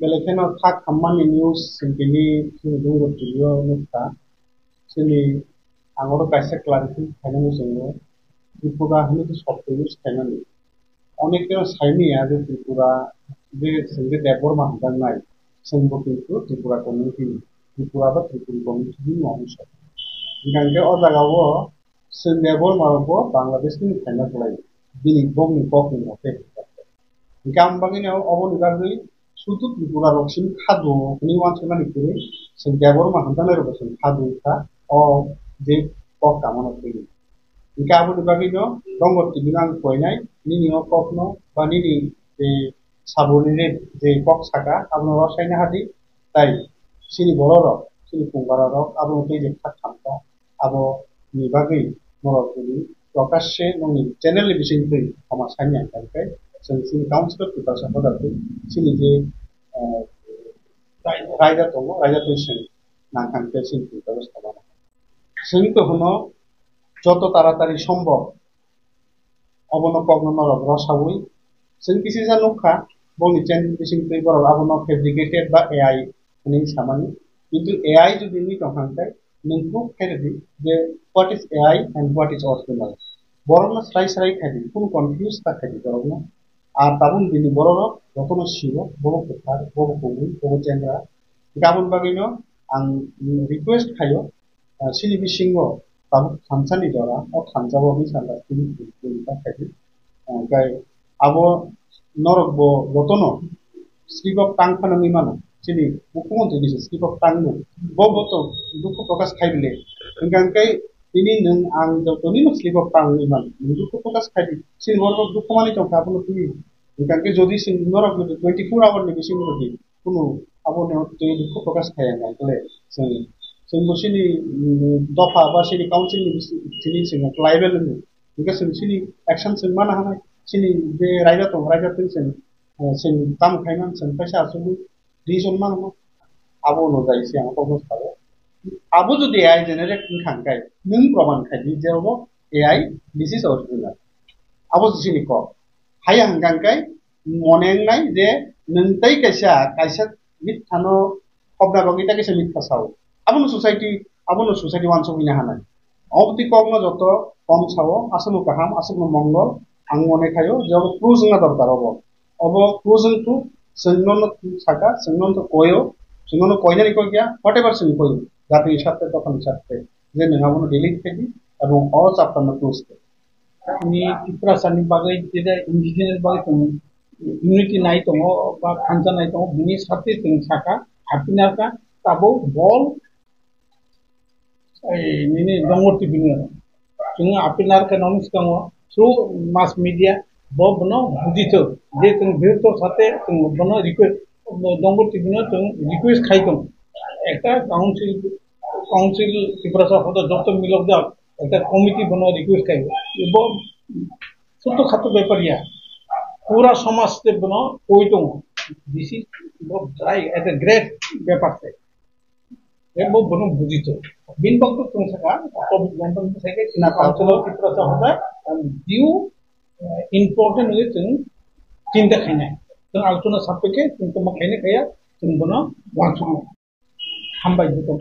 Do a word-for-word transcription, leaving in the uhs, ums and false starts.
Belai kheno kha khammani news chwng tini chini Dungo T V o nukha. Chini ang oro kaisa clarify khainani chwngo. Tripura hwnwi khe shobdo use khainani. Onekno saimanya je Tripura je chwng je Debbarma hamjaknai, chwngbo kintu Tripura community ni, Tripura ba Tripuri community ni ongso. Hingkha hingkhe o jagao chwng Debbarma rokbo Bangladesh ni phaina kwlai, bini bongni kokni mote. Hingkhe ang bagwino oboni bagwi sudu Tripura rok simi khadu hwnwi uansuknani kwrwi chwng Debbarma hamjaknai rokbo chwng khadu kha o je kok kamano twiwi. Hingkhe aboni bagwino Dongor T V no ang koinai nini o kokno ba nini je saboni je kok saka abono rosaina hadi, tai chini bororok chini kungbararok abono tei je kha khamkha. Aboni bagwi norok tini prokashe nongni channel ni bisingtwi khama sanya hwnkhe chwng chini Council of Tiprasa hoda twi chini je, eh, raida tongo, raida twi chwng nangkha hwnkhe chini Tiprasa hoda. Chwng to hwno joto taratari sombok obono kokno norok rosawi. Chwng kisisa nukha, boni channel bisingtwi borok abono fabricated ba A I hwnwi samani. Kintu A I jodi wngwi tongkha hwnkhe, nwng proof khairwdi je what is A I and what is original. Borokno srai srai khaidi, kunu confuse ta khaidi borokno. Ar tabuk bini bororok jotono sio, bobo kwthar, bobo kubui, bobo chengra. Gabon bagwino ang request khaio, ah, chini bisingo tabuk thansa ni jora, o thansa o misunderstanding twi twi ta khaidi. Ah, kai abo norok bo jotono slip of tongue phano wngwi mano. Chini mukhyamantri ni slip of tongue no. Bo bo to dukhu prokash khai bile. Hingkha hingkhe tini nwng ang jotonino slip of tongue wngwi mano. Nwng dukhu prokash khai di. Chini borok dukhu mani tongkha abono twi. Hingkha hingkhe jodi chwng norok jodi twenty four hour ni bisingo jodi kunu abono twi dukhu prokash khaiya hingkha hingkhe chwng, chwng bo chini, mm, dopha ba chini council ni bisi-, chini chwng tribal wngwi. Hingkhe chwng chini action chwng mana hwnwi chini je raida tong, raida twi chwng, eh, chwng tamo khai man chwng kaisa achugwi decision mano. Abo no jai se ang kokno sao. Abo jodi A I generate wngkha hwnkhe nwng proman khai di je obo A I, this is original. Abo se chini kok. Haya hwnkha hwnkhe mone wngnai je nwng tei kaisa, kaisa mithano hobna bagwi tei kaisa mitha sao. Abono society, abono society uansukgwina hanai. Obotwi kokno joto kom sao, aswkno kaham, aswkno mongol, ang mone khaio je obo close wngna dorkar obo. Obo close wngthuk, chwng nono saka, chwng nono koio, chwng nono koinani kok ya, whatever chwng koio, jatini swarte, dophani swarte, je nwng abono delete khaidi, ebong o chapter no close khaidi. Ni Tiprasa ni bagwi, je indigenous bagwi chwng unity nai tongo, ba thansa nai tongo, bini swarte chwng saka, apinarka, tabuk bol, ei, nini Dongor T V ni oro. Chwng apinarka nokni swkango, through mass media, bo bono bujithok, je chwng birthok sate chwng bono request, Dongor T V no chwng request khai tongo. Ekta council, council Tiprasa hoda joto milok jak, ekta committee bono request khai. Bo sotto khatto bepar ya. Pura somaj te bono koi tongo. This is bo dry, ekta great bepar se. Ebo bono bujito. Bin bangto tong saka, covid nineteen ni saka, chini council of Tiprasa hoda, and due, eh, important wngwi chwng chinta khainai. Chwng alchona sapikhe, chwng tongma khainai khaya, chwng bono uansuknai. Hambai butong.